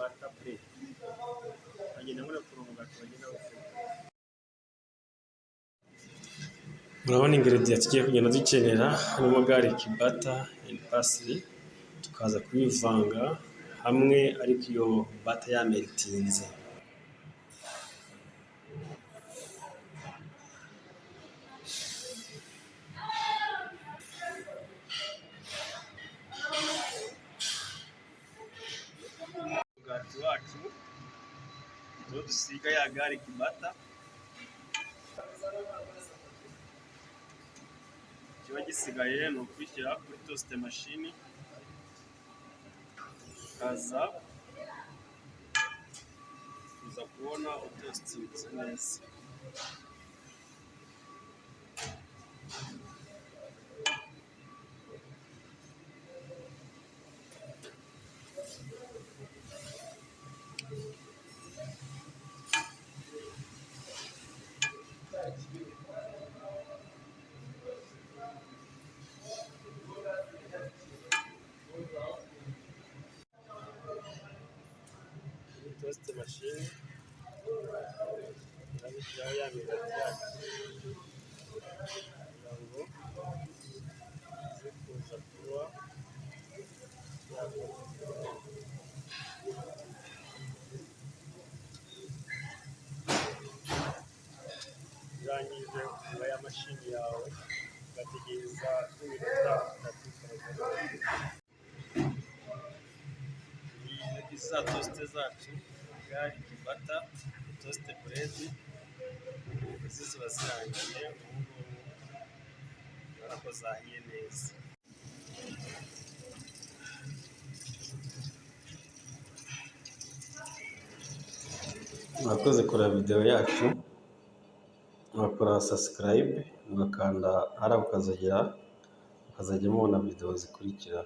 Butter bread. Bagenda nkora ukuntu umugati bagenda bawukora. Murabona ingredients tugiye kugenda dukenera, harimo garlic butter and parsley, tukaza kubivanga hamwe ariko iyo butter yameltinze. Umugati wacu niwo dusiga ya garlic butter, ikiba gisigaye ni ukuyishyira kuri toast machine, ukaza kuza kubona utoastinze neza. Toast machine turabishyiraho ya migati yacu kugira ngo ize kuza kuba yakora. Urangije ufunga ya mashini yawe, ugategereza nk'iminota 3 ikaba. Za toast zacu, garlic butter toast bread, izi ziba zirangiye ubu ngubu, urabona ko zahiye neza. Mwakoze kureba videwo yacu, mwakora subscribe, mugakanda hariya ukazagera, mukazajya mubona videwo zikurikira.